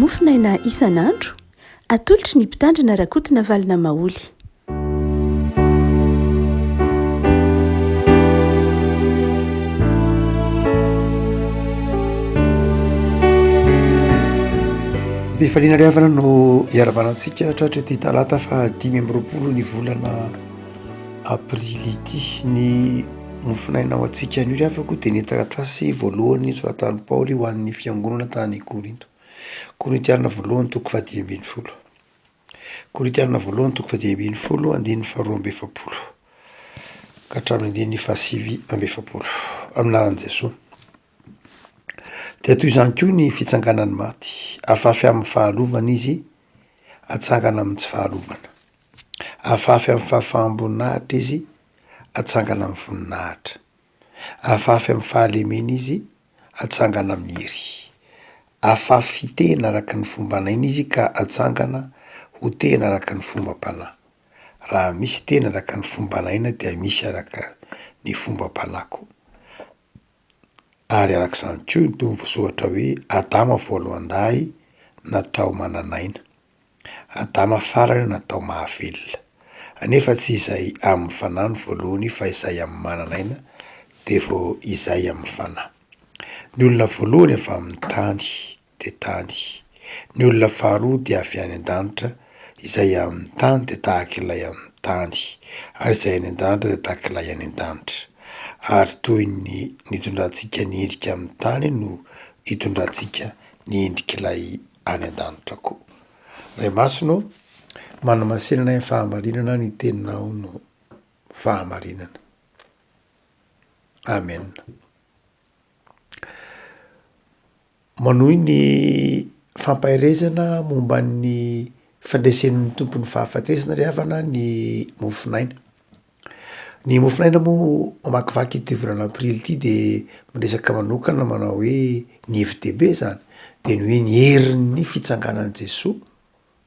Mofonaina isan'andro, atolotry ny Mpitandrina Rakotonavalona Maholy. Fifaliana ry havana no iarabana antsika tratra ity talata faha 25 ny volana aprily ity. Ny mofonaina ho antsika anio ry havako dia ny taratasy voalohany nosoratan'i Paoly ho an'ny fiangonana tany Korinto. Korintiana voalohany toko faha 15. Korintiana voalohany toko faha 15 andininy faha 42 ka hatramin'ny andininy faha 49. Amin'ny anaran'i Jesoa. Dia toy izany koa ny fitsanganan'ny maty, afafy amin'ny fahalovana izy, atsangana amin'ny tsy fahalovana. Afafy amin'ny fahafaham-boninahitra izy, atsangana amin'ny voninahitra. Afafy amin'ny fahalemena izy, atsangana amin'ny hery. Afafy tena araka ny fomban'aina izy ka atsangana ho tena araka ny fombam-panahy. Raha misy tena araka ny fomban'aina dia misy araka ny fombam-panahy koa. Ary araka izany koa no voasoratra hoe Adama voalohan-dahy natao manan'aina, Adama farany natao mahavelona. Anefa tsy izay amin'ny fanahy no voalohany fa izay amin'ny manan'aina dia vao izay amin'ny fanahy. Ny olona voalohany avy amin'ny tany. dia tany. Ny olona faharoa dia avy any an-danitra, izay amin'ny tany dia tahaka ilay amin'ny tany, ary izay any an-danitra dia tahaka ilay any an-danitra. Ary toy ny nitondrantsika ny endrika amin'ny tany no hitondrantsika ny endrik'ilay any an-danitra koa. Ray Masina ô, manamasina anay amin'ny fahamarinana, ny teninao no fahamarinana. Amena. Manohy ny fampaherezana momba ny fandresen'ny Tompo ny fahafatesana ry havana ny mofonaina. Ny mofonaina moa mamakivaky ity volana aprily ity de miresaka manokana manao hoe ny hevi-dehibe zany de ny hoe ny herin'ny fitsanganan'i Jesoa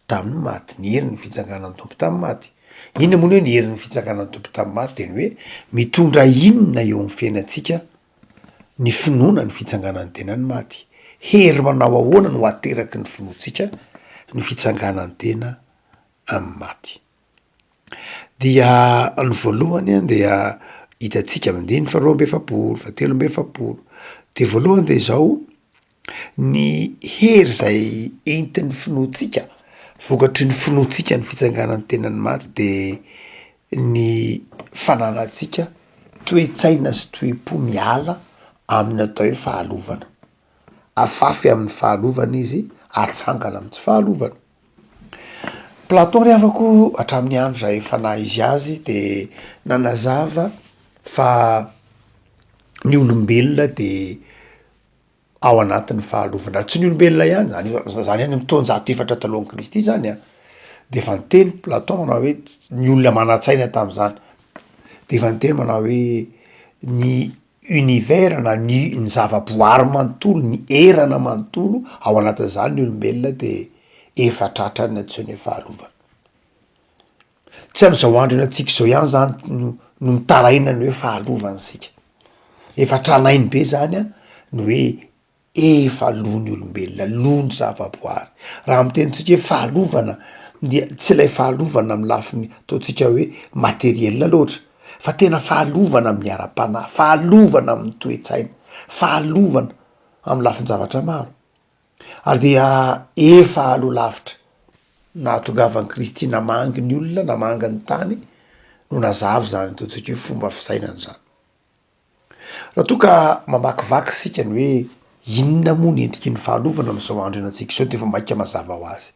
tamin'ny maty, ny herin'ny fitsanganan'ny Tompo tamin'ny maty. Inona moa ny hoe ny herin'ny fitsanganan'ny Tompo tamin'ny maty? De ny hoe mitondra inona eo amin'ny fiainantsika ny finoana ny fitsanganan'ny tenan'ny maty? Hery manao ahoana no ateraky ny finoantsika ny fitsanganan'ny tena amin'ny maty? Dia ny voalohany an dia hitantsika amin'ny andininy faharoa amby 40, fahatelo amby 40, de voalohany de izao, Ny hery izay entin'ny finoantsika, vokatry ny finoantsika ny fitsanganan'ny tenan'ny maty de ny fananantsika toe-tsaina sy toe-po miala amin'ny atao hoe fahalovana, afafy amin'ny fahalovana izy, atsangana amin'ny tsy fahalovana. Platon ry havako hatramin'ny andro izay efa naha izy azy de nanazava fa ny olombelona de ao anatin'ny fahalovana, ary tsy ny olombelona ihany, zany hoe zany any amy taonjato efatra talohan'i Kristy zany an, de efa niteny Platon manao hoe ny olona manan-tsaina tam'zany, de efa niteny manao hoe ny univers na ny ny zavaboary manontolo, ny erana manontolo ao anatin'izany ny olombelona de efa tratran'ny antsoina hoe fahalovana. Tsy am'zao andro iainantsika zao ihany zany no no mitaraina ny hoe fahalovana isika, efa tranainy be zany an ny hoe efa lo ny olombelona, lo ny zavaboary, raha miteny tsika hoe fahalovana dia tsy ilay fahalovana amy lafiny ataontsika hoe materiel loatra fa tena fahalovana amin'ny ara-panahy, fahalovana amin'ny toe-tsaina, fahalovana amy lafin-javatra maro. Ary dia efa aloha lavitra nahatongavan'i Kristy namangy ny olona, namangy ny tany, no nazava izany ataontsika hoe fomba fisainana izany. Raha toa ka mamakivaky isika ny hoe inona moa ny endriky ny fahalovana amin'izao andro iainantsika izao de efa maika mazava ho azy.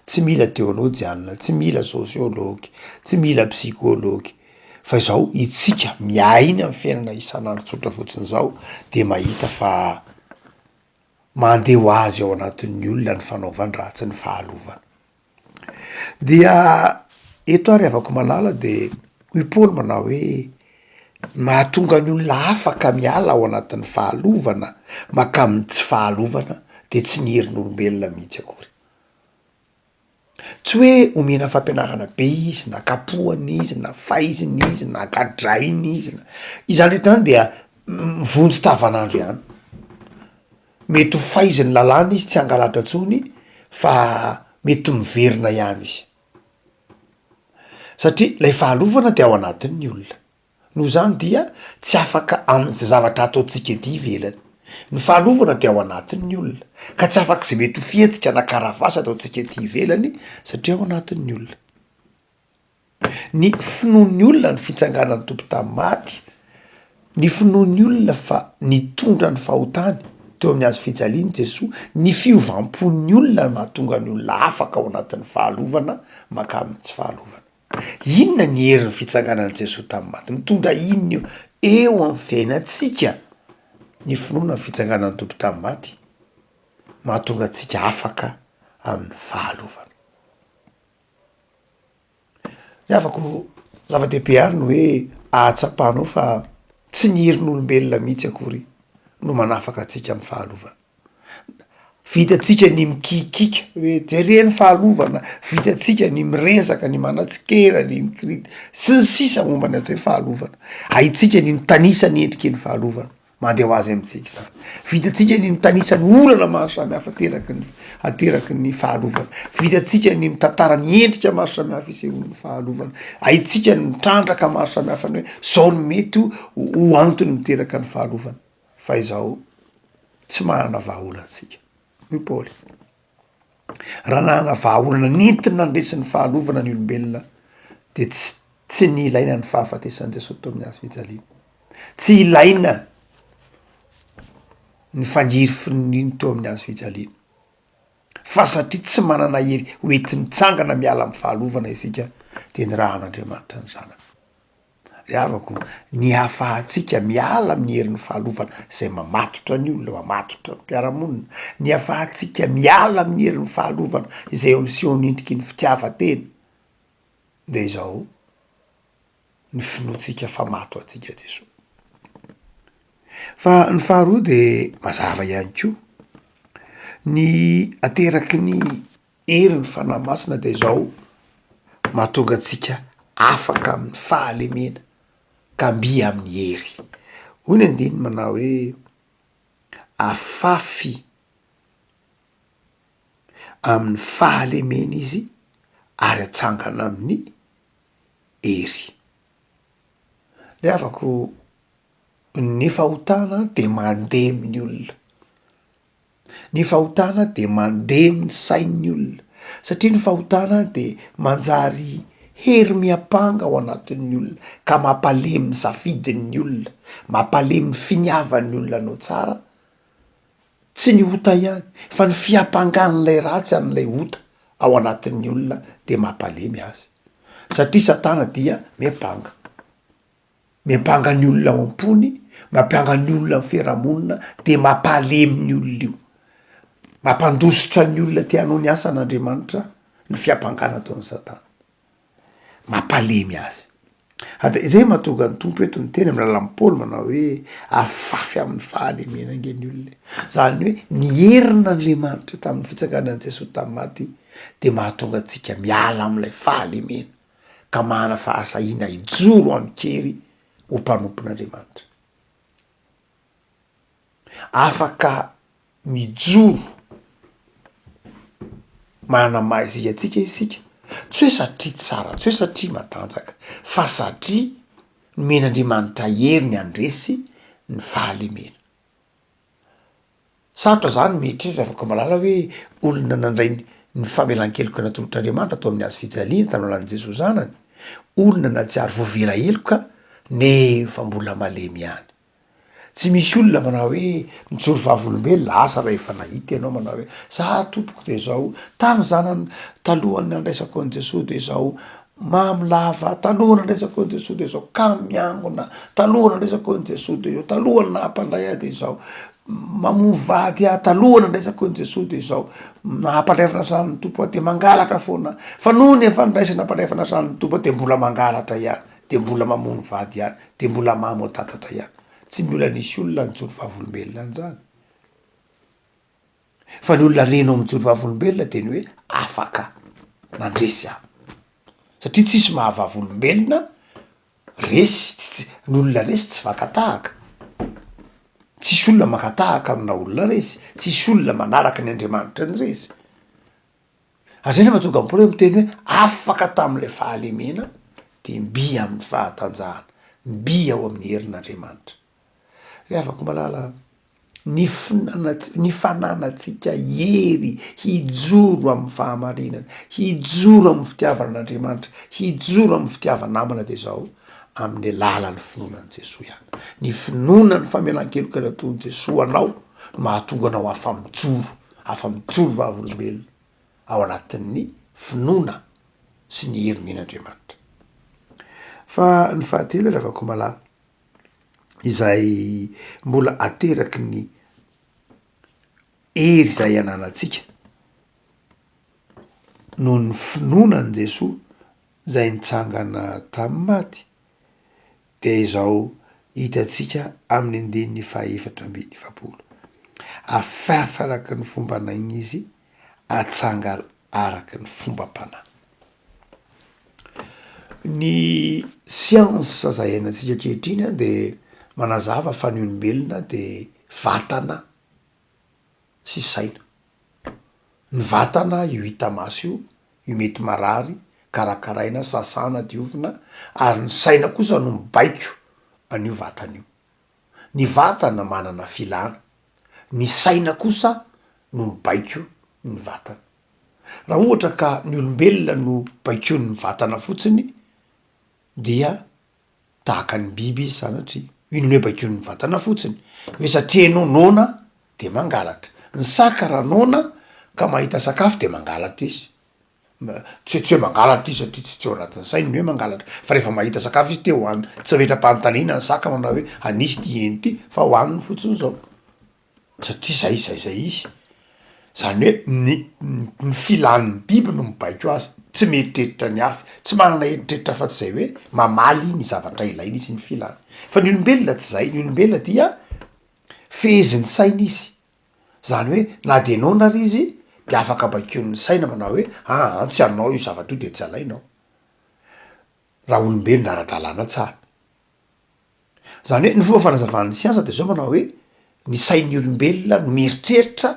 Tsy mila teolojianina, tsy mila sosiology, tsy mila psikology, fa izao itsika miaina amin'ny fiainana isan'andro tsotra fotsiny izao de mahita fa mandeha ho azy ao anatin'ny olona ny fanaovan-dratsy, ny fahalovana. Dia eto ary havako malala de hoy Paoly manao hoe mahatonga ny olona afaka miala ao anatin'ny fahalovana mankamin'ny tsy fahalovana de tsy ny herin'olombelona mihitsy akory. Tsy hoe omena fampianarana be izy na kapohana izy na faizina izy na gadraina izy na, izany rehetra izany dia mivonjy tavanandro ihany. Mety ho faizin'ny lalàna izy tsy hangalatra intsony. Fa mety miverina ihany izy. Satria ilay fahalovana de ao anatin'ny olona. Noho izany dia tsy afaka amin'izay zavatra ataontsika ety ivelany. Ny fahalovana dia ao anatin'ny olona, ka tsy afaka izay mety ho fihetsika na karavasy ataontsika ety ivelany satria ao anatin'ny olona. Ny finoan'ny olona ny fitsanganan'ny Tompo tamin'ny maty, ny finoan'ny olona fa nitondra ny fahotany teo amin'ny hazo fijaliana Jesoa, ny fiovam-pon'ny olona no mahatonga ny olona afaka ao anatin'ny fahalovana mankamin'ny tsy fahalovana. Inona ny herin'ny fitsanganan'i Jesoa tamin'ny maty? Mitondra inona io eo amin'ny fiainantsika? Ny finoana ny fitsanganan'ny Tompo tamin'ny maty mahatonga antsika afaka amin'ny fahalovana. Ry havako, zava-dehibe ary ny hoe ahatsapanao fa tsy ny herin'olombelona mihitsy akory no manafaka antsika amin'ny fahalovana. Vitantsika ny mikiakiaka hoe jereo ny fahalovana, vitantsika ny miresaka, ny manatsikera, ny mikrity sy ny sisa momba ny atao hoe fahalovana. Haintsika ny mitanisa ny endriky ny fahalovana, mandeha ho azy amintsika izany. Vitantsika ny mitanisa ny olana maro samihafa ateraky ny ateraky ny fahalovana. Vitantsika ny mitantara ny endrika maro samihafa isehoan'ny fahalovana. Haintsika ny mitrandraka maro samihafa ny hoe zao no mety ho antony miteraka ny fahalovana. Fa izao, tsy manana vahaolana isika, hoy Paoly. Raha nanana vahaolana nentina nandresy ny fahalovana ny olombelona, dia tsy tsy nilaina ny fahafatesan'i Jesosy teo amin'ny hazo fijaliana. Tsy ilaina ny fangirifininy teo amin'ny hazo fijaliana. Fa satria tsy manana hery ho enti-mitsangana miala amin'ny fahalovana isika, dia nirahan'Andriamanitra ny Zanany. Ry havako, ny hahafahantsika miala amin'ny herin'ny fahalovana izay mamatotra ny olona, mamatotra ny mpiara-monina, ny hahafahantsika miala amin'ny herin'ny fahalovana izay eo amin'ny sehon'endriky ny fitiavan-tena, dia izao, ny finoantsika fa maty ho antsika Jesoa. Fa ny faharoa dia mazava ihany koa, ny ateraky ny Herin'ny Fanahy Masina dia izao, mahatonga antsika afaka amin'ny fahalemena ka mby amin'ny hery. Hoy ny andininy manao hoe, Afafy amin'ny fahalemena izy ary atsangana amin'ny hery. Ry havako, ny fahotana dia mandemy ny olona. Ny fahotana dia mandemy ny sain'ny olona, satria ny fahotana dia manjary hery miampanga ao anatin'ny olona ka mampalemy ny safidin'ny olona, mampalemy ny finiavan'ny olona hanao tsara, tsy ny ota ihany fa ny fiampangan'ilay ratsy an'ilay ota ao anatin'ny olona dia mampalemy azy, satria satana dia miampanga. Miampanga ny olona ao am-pony, mampianga ny olona amin'ny fiarahamonina, de mampahalemy ny olona io. Mampandositra ny olona te hanao ny asan'Andriamanitra ny fiampangana ataon'i Satana. Mampalemy azy. Ary de izay mahatonga ny Tompo eto miteny amin'ny alalan'i Paoly manao hoe afafy amin'ny fahalemena ange ny olona e. Zany hoe ny herin'Andriamanitra tamin'ny fitsanganan'i Jesoa tamin'ny maty de mahatonga antsika miala amin'ilay fahalemena. ka manana fahasahiana hijoro amin-kery ho mpanompon'Andriamanitra. Afaka mijoro manana maha isika antsika isika, tsy hoe satria tsara, tsy hoe satria matanjaka, fa satria nomen'Andriamanitra hery ny handresy ny fahalemena. Sarotra zany mieritreritra afaka mahalala hoe olona nandray ny famelan-keloka natolotr'Andriamanitra tao amin'ny hazo fijaliana tamin'ny alalan'i Jesoa Zanany, olona nahatsiaro voavela heloka nefa mbola malemy ihany. Tsy misy olona manao hoe mijoro vavolombelona, asa raha efa nahita ianao manao hoe za tompoko de zao, tamin'ny za talohan'ny nandraisako an'i Jesoa de zao, Mamo lava, taloha nandraisako an'i Jesoa dia izao, kamo miangona, taloha nandraisako an'i Jesoa dia izao, talohan'ny naha mpandray ahy dia izao, mamono vady aho, taloha nandraisako an'i Jesoa dia izao, naha mpandray fanasan'ny Tompo aho dia mangalatra foana, fa nony efa niraisina mpandray fanasan'ny Tompo aho dia mbola mangalatra ihany, dia mbola mamono vady ihany, dia mbola mamo an-tatatra ihany. Tsy mbola nisy olona nijoro vavolombelona an'izany. Fa ny olona renao mijoro vavolombelona de ny hoe afaka nandresy aho, satria tsisy maha vavolombelona resy, tsy tsy ny olona resy tsy fakan-tahaka, tsisy olona maka tahaka amina olona resy, tsisy olona manaraka ny Andriamanitra ny resy. Ary zay no mahatonga an'i Paoly hoe miteny hoe afaka tamin'ilay fahalemena de mby amin'ny fahatanjahana, mby ao amin'ny herin'Andriamanitra. Ry havako malala a, ny finanats- ny fananantsika hery hijoro amin'ny fahamarinana, hijoro amin'ny fitiavana an'Andriamanitra, hijoro amin'ny fitiava-namana de zao, amin'ny alalan'ny finoana an'i Jesoa ihany. Ny finoana ny famelan-keloka nataon'i Jesoa anao no mahatonga anao afa-mijoro, afa-mijoro vavolombelona ao anatin'ny finoana sy ny hery omen'Andriamanitra. Fa ny fahatelo ry havako malala, izay mbola ateraky ny hery izay ananantsika noho ny finoana an'i Jesoa izay nitsangana tamin'ny maty, dia izao hitantsika amin'ny andininy fahaefatra amby 40, Afafy araka ny fomban'aina izy, atsangana araka ny fombam-panahy. Ny siansa izay iainantsika ankehitriny dia manazava fa ny olombelona dia vatana sy saina. Ny vatana io hita maso io, io mety marary, karakaraina, sasana, diovina, ary ny saina kosa no mibaiko an'io vatana io. Ny vatana manana filana, ny saina kosa no mibaiko ny vatana. Raha ohatra ka ny olombelona no baikoin'ny vatana fotsiny dia tahaka ny biby izy sanatria. Inona hoe baikoin'ny vatana fotsiny? Hoe satria ianao noana de mangalatra. Ny saka raha noana ka mahita sakafo de mangalatra izy. Tsy tsy hoe mangalatra izy satria tsy tsy ao anatin'ny sainy ny hoe mangalatra fa rehefa mahita sakafo izy te hohanina. Tsy ametra-panontaniana ny saka manao hoe anisy ity hena ity fa hohaniny fotsiny zao. Satria zay zay zay izy. Zany hoe ny ny filan'ny biby no mibaiko azy, tsy mieritreritra ny hafa, tsy manana eritreritra afa-tsy zay hoe mamaly ny zavatra ilainy izy ny filany. Fa ny olombelona tsy zay, ny olombelona dia fehezin'ny saina izy, zany hoe na de noana ary izy de afaka baikoin'ny saina manao hoe aa tsy anao io zavatra io de tsy alainao, raha olombelona ara-dalàna tsara. Zany hoe ny fomba fanazavan'ny siansa de zao manao hoe ny sain'ny olombelona no mieritreritra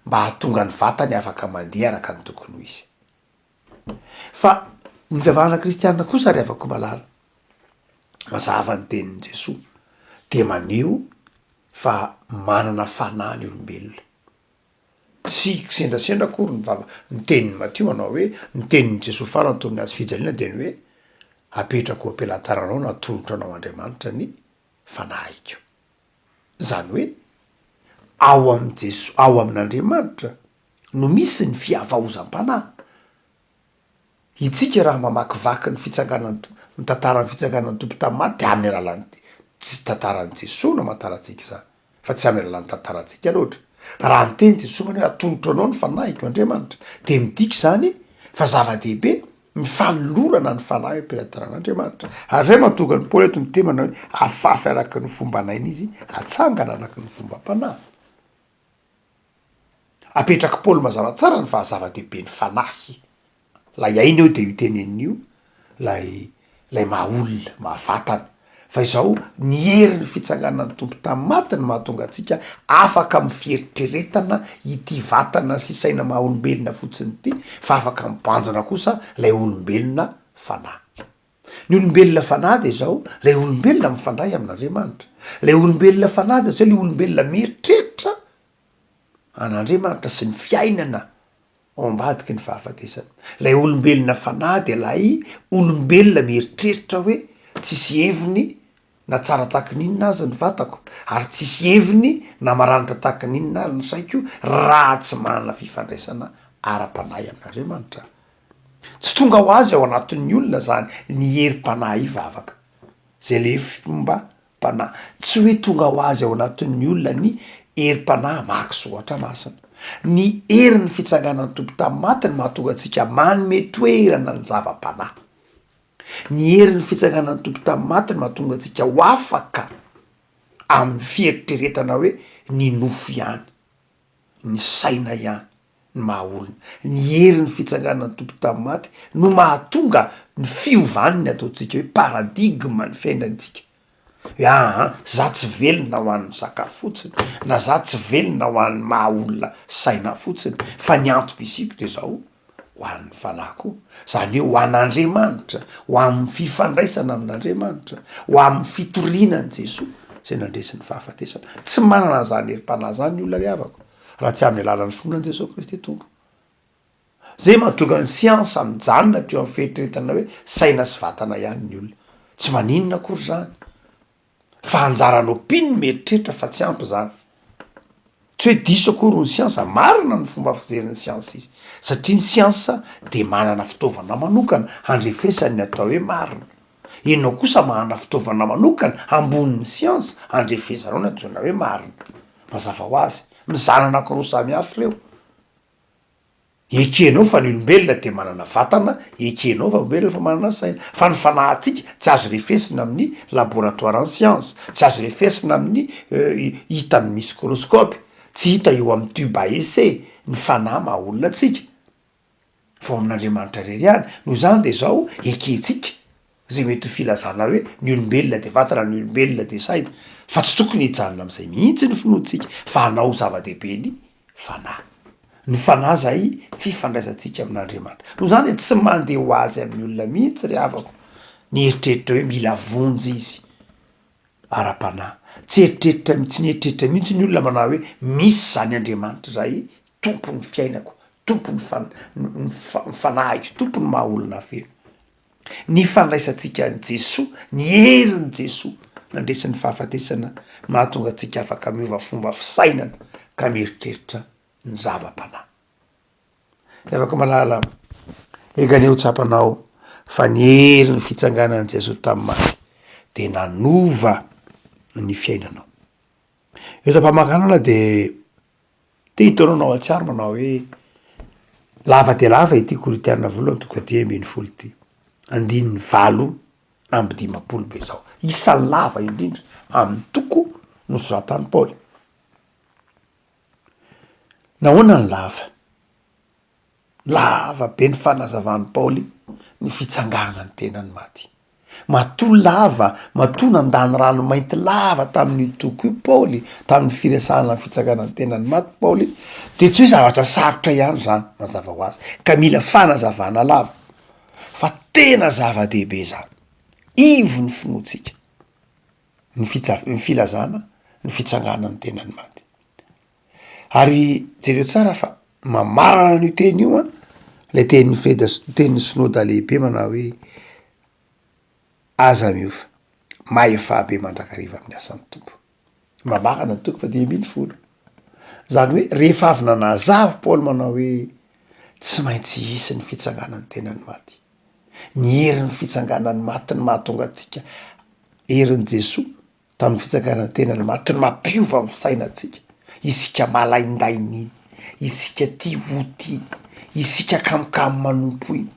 mba hahatonga ny vatany afaka mandeha araka ny tokony ho izy. Fa ny fivavahana kristianina kosa ry havako malala, mazava ny tenin'i Jesoa de maneho fa manana fanahy ny olombelona. Tsy kisendrasendra akory ny vava, ny tenin'i Matio manao hoe, ny tenin'i Jesoa farany teo amin'ny hazo fijaliana dia ny hoe, apetrako eo am-pelatananao na atolotro anao Andriamanitra ny fanahiko. Izany hoe, ao amin'i Jesoa, ao amin'Andriamanitra no misy ny fihavaozam-panahy. Itsika raha mamakivaky ny fitsanganan'ny Tompo, ny tantaran'ny fitsanganan'ny Tompo tamin'ny maty dia amin'ny alalan'ny tantaran'i Jesoa no amantarantsika izany, fa tsy amin'ny alalan'ny tantarantsika loatra. Raha niteny Jesoa manao hoe atolotro anao ny fanahiko Andriamanitra, dia midika izany fa zava-dehibe ny fanolorana ny fanahy eo am-pelatanan'Andriamanitra. Ary izay mahatonga an'i Paoly eto miteny manao hoe afafy araka ny fomban'aina izy, atsangana araka ny fombam-panahy. Apetrak'i Paoly mazava tsara ny faha zava-dehibe ny fanahy. Ilay aina eo dia io teneniny io, ilay ilay maha olona, maha vatana. Fa izao, ny herin'ny fitsanganan'ny Tompo tamin'ny maty no mahatonga antsika afaka amin'ny fieritreretana ity vatana sy saina maha olombelona fotsiny ity, fa afaka mibanjina kosa ilay olombelona fanahy. Ny olombelona fanahy dia izao, ilay olombelona mifandray amin'Andriamanitra. Ilay olombelona fanahy dia izao, ilay olombelona mieritreritra an'Andriamanitra sy ny fiainana ao ambadiky ny fahafatesana. Ilay olombelona fanahy dia ilay olombelona mieritreritra hoe tsisy heviny na tsara tahaky ny inona aza ny vatako, ary tsisy heviny na maranitra tahaky ny inona ary ny saiko raha tsy manana fifandraisana ara-panahy amin'Andriamanitra aho. Tsy tonga ho azy ao anatin'ny olona zany ny herim-panahy hivavaka, zay le fombam-panahy. Tsy hoe tonga ho azy ao anatin'ny olona ny herim-panahy hamaky soratra masina. Ny herin'ny fitsanganan'ny Tompo tamin'ny maty no mahatonga antsika manome toerana ny zava-panahy. Ny herin'ny fitsanganan'ny Tompo tamin'ny maty no mahatonga antsika ho afaka amin'ny fieritreretana hoe ny nofo ihany, ny saina ihany. ny maha olona. Ny herin'ny fitsanganan'ny Tompo tamin'ny maty no mahatonga ny fiovan'ny ataontsika hoe paradigme ny fiainantsika. Hoe aa za tsy velona ho an'ny sakafo fotsiny, na za tsy velona ho an'ny maha olona saina fotsiny, fa ny antom-pisiako de zao, Ho an'ny fanahy koa, izany hoe ho an'Andriamanitra, ho amin'ny fifandraisana amin'Andriamanitra, ho amin'ny fitoriana an'i Jesoa izay nandresy ny fahafatesana. Tsy manana an'izany herim-panahy izany ny olona ry havako, raha tsy amin'ny alalan'ny finoana an'i Jesoa Kristy Tompo. Zay mahatonga ny siansa mijanona hatreo amin'ny fieritreretana hoe saina sy vatana ihany ny olona. Tsy maninona akory izany. Fa anjaranao mpino ny mieritreritra fa tsy ampy izany. Tsy hoe diso akory ny siansa, marina ny fomba fijerin'ny siansa izy. Satria ny siansa dia manana fitaovana manokana handrefesany ny atao hoe marina. Ianao kosa manana fitaovana manokana ambonin'ny siansa handrefesanao ny antsoina hoe marina. Mazava ho azy, mizana anankiroa samihafa ireo. Ekenao fa ny olombelona dia manana vatana, ekenao fa olombelona fa manana saina, fa ny fanahintsika tsy azo refesina amin'ny laboratoire en science, tsy azo refesina amin'ny hita amin'ny miscroscope, tsy hita eo amin'ny tube à essai ny fanahy maha olona antsika, fa ao amin'Andriamanitra irery ihany, noho izany dia izao ekentsika Izay mety ho filazana hoe ny olombelona dia vatana, ny olombelona dia saina, fa tsy tokony hijanona amin'izay mihitsy ny finoantsika fa hanao zava-dehibe ny fanahy. Ny fanahy izay fifandraisantsika amin'Andriamanitra. Noho izany dia tsy mandeha ho azy amin'ny olona mihitsy ry havako ny eritreritra hoe mila vonjy izy ara-panahy. Tsy eritreritra, tsy nieritreritra mihitsy ny olona manao hoe misy izany Andriamanitra izay tompon'ny fiainako, tompon'ny fan- ny fanahiko, tompon'ny maha olona feno. Ny fandraisantsika an'i Jesoa, ny herin'i Jesoa nandresy ny fahafatesana mahatonga antsika afaka miova fomba fisainana ka mieritreritra ny zava-panahy. Ry havako malala, enga anie ho tsapanao fa ny herin'ny fitsanganan'i Jesoa tamin'ny maty dia nanova ny fiainanao. Eto am-pamaranana dia Te hitaona anao hahatsiaro manao hoe, Lava dia lava ity Korintiana voalohany toko fahadimy ambin'ny folo ity, andininy 58 be izao. Isan'ny lava indrindra amin'ny toko nosoratan'i Paoly. Nahoana no lava? Lava be ny fanazavan'i Paoly ny fitsanganan'ny tenan'ny maty. Matoa lava, matoa nandany rano mainty lava tamin'io toko io Paoly, tamin'ny firesahana ny fitsanganan'ny tenan'ny maty Paoly, dia tsy hoe zavatra sarotra ihany izany, mazava ho azy, ka mila fanazavana lava, fa tena zava-dehibe izany, ivon'ny finoantsika ny fitsa- ny filazana ny fitsanganan'ny tenan'ny maty. Ary jereo tsara fa mamarana an'io teny io an, ilay tenin'i Freda tenin'ny Synoda lehibe manao hoe aza miova, mahefaha be mandrakariva amin'ny asan'ny Tompo. Mamarana ny toko fahadimy ambin'ny folo. Zany hoe rehefa avy nanazava Paoly manao hoe tsy maintsy hisy ny fitsanganan'ny tenan'ny maty. Ny herin'ny fitsanganan'ny maty no mahatonga antsika herin'i Jesoa tamin'ny fitsanganan-tenany maty no mampiova ny fisainantsika, isika malaindaina iny, isika tia ota iny, isika kamokamo manompo iny,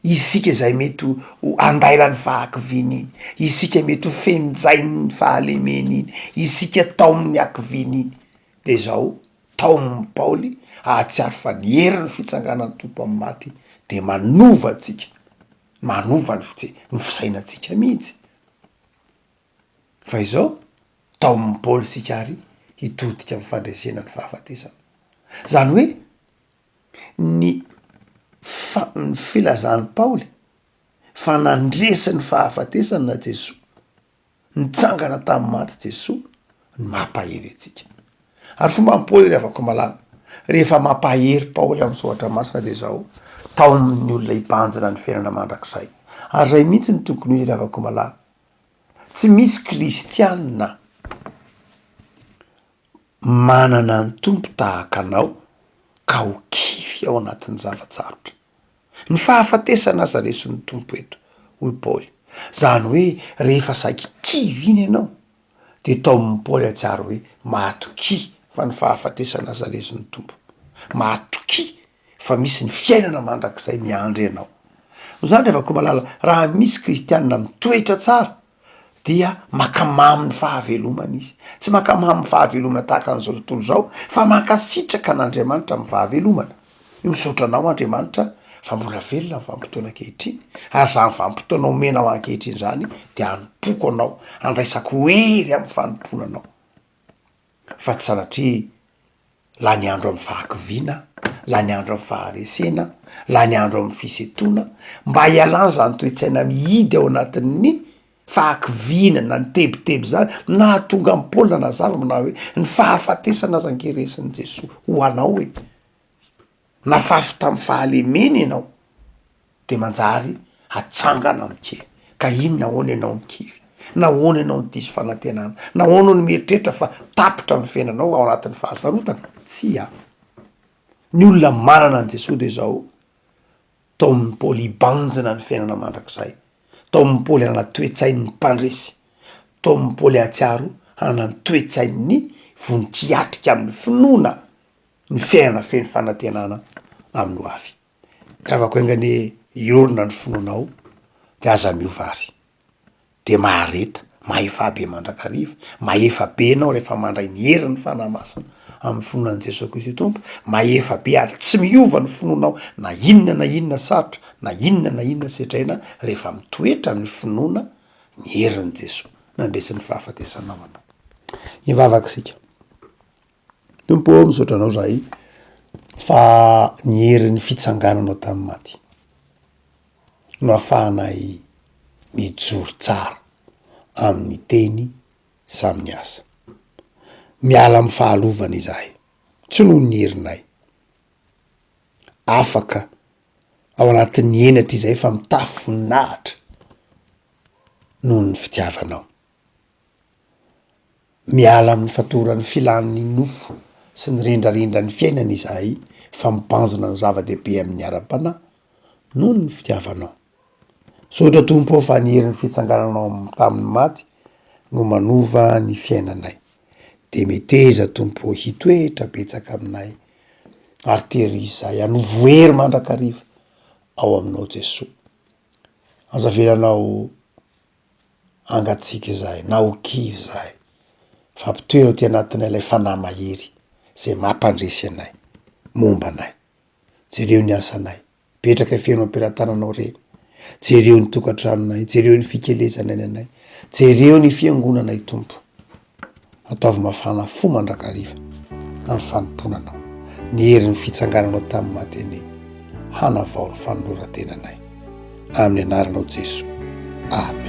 isika izay mety ho andairan'ny fahakiviana iny, isika mety ho fenjain'ny fahalemena iny, isika taomin'ny hakiviana iny, de zao taomin'i Paoly hahatsiaro fa ny herin'ny fitsanganan'ny Tompo amin'ny maty de manova antsika, manova ny fije- ny fisainantsika mihitsy. Fa izao, taomin'i Paoly isika ary hitodika amin'ny fandresena ny fahafatesana. Izany hoe, ny fa- ny filazan'i Paoly fa nandresy ny fahafatesana Jesoa, nitsangana tamin'ny maty Jesoa, no mampahery antsika. Ary fomban'i Paoly ry havako malala, rehefa mampahery Paoly amin'ny soratra masina dia izao, taominy ny olona hibanjina ny fiainana mandrakizay. Ary izay mihitsy no tokony ho izy ry havako malala. Tsy misy kristiana manana ny Tompo tahaka anao ka ho kivy ao anatin'ny zava-tsarotra. Ny fahafatesana aza resin'ny Tompo eto, hoy Paoly. Izany hoe rehefa saiky kivy iny ianao, dia taomin'i Paoly hahatsiaro hoe matokia fa ny fahafatesana aza resin'ny Tompo. Matokia fa misy ny fiainana mandrakizay miandry anao. Noho izany ry havako malala, raha misy kristianina mitoetra tsara dia mankamamy ny fahavelomana izy. Tsy mankamamy ny fahavelomana tahaka an'izao tontolo izao fa mankasitraka an'Andriamanitra amin'ny fahavelomana. Misaotra anao Andriamanitra fa mbola velona ny vanim-potoana ankehitriny ary izany vanim-potoana omenao ankehitriny izany dia hanompoako anao, handraisako hery amin'ny fanompoana anao fa tsy sanatria lany andro amin'ny fahakiviana aho. Lany andro amin'ny faharesena, lany andro amin'ny fisentoana, mba hialana izany toe-tsaina mihidy ao anatin'ny fahakiviana na ny tebiteby izany, nahatonga an'i Paoly nanazava manao hoe, ny fahafatesana aza ange resin'i Jesoa ho anao e! Nafafy tamin'ny fahalemena ianao, de manjary atsangana amin-kery. Ka inona ahoana ianao no kivy? Nahoana ianao no diso fanantenana? Nahoana no mieritreritra fa tapitra ny fiainanao ao anatin'ny fahasarotana? Tsia. Ny olona manana an'i Jesoa de izao, taomin'i Paoly hibanjina ny fiainana mandrakizay, taomin'i Paoly hanana toe-tsain'ny mpandresy, taomin'i Paoly hahatsiaro hanana ny toe-tsain'ny vonon-kiatrika amin'ny finoana ny fiainana feno fanantenana amin'ny ho avy. Ry havako enga anie hiorina ny finoanao de aza miova ary. De mahareta, mahefa be mandrakariva, mahefa be ianao rehefa mandray ny herin'ny Fanahy Masina amin'ny finoana an'i Jesoa Kristy Tompo, mahefa be ary tsy miova ny finoanao na inona na inona sarotra, na inona na inona sedraina rehefa mitoetra amin'ny finoana ny herin'i Jesoa nandresy ny fahafatesanao anao. Hivavaka isika. Tompo ô, misaotra anao zahay fa ny herin'ny fitsangananao tamin'ny maty no ahafahanay mijoro tsara amin'ny teny sy amin'ny asa. Miala amin'ny fahalovana izahay, tsy noho ny herinay. Afaka ao anatin'ny henatra izahay fa mitafy voninahitra noho ny fitiavanao. Miala amin'ny fatoran'ny filan'ny nofo sy ny rendrarendran'ny fiainana izahay fa mibanjina ny zava-dehibe amin'ny ara-panahy noho ny fitiavanao. Misaotra Tompo ô fa ny herin'ny fitsangananao tamin'ny maty no manova ny fiainanay. Dia meteza Tompo ô hitoetra betsaka aminay ary tehirizo izahay hanovo hery mandrakariva ao aminao Jesoa. Aza avelanao hangatsiaka izahay na ho kivy izahay fa ampitoero aty anatinay ilay fanahy mahery izay mampandresy anay momba anay. Jereo ny asanay, petraka feno am-pelatananao ireny, jereo ny tokantranonay, jereo ny fikelezanay ny anay, jereo ny fiangonanay Tompo. Ataovy mafana fo mandrakariva amin'ny fanompoana Anao. Ny herin'ny fitsangananao tamin'ny maty anie hanavao ny fanoloran-tenanay. Amin'ny anaranao Jesoa. Amen.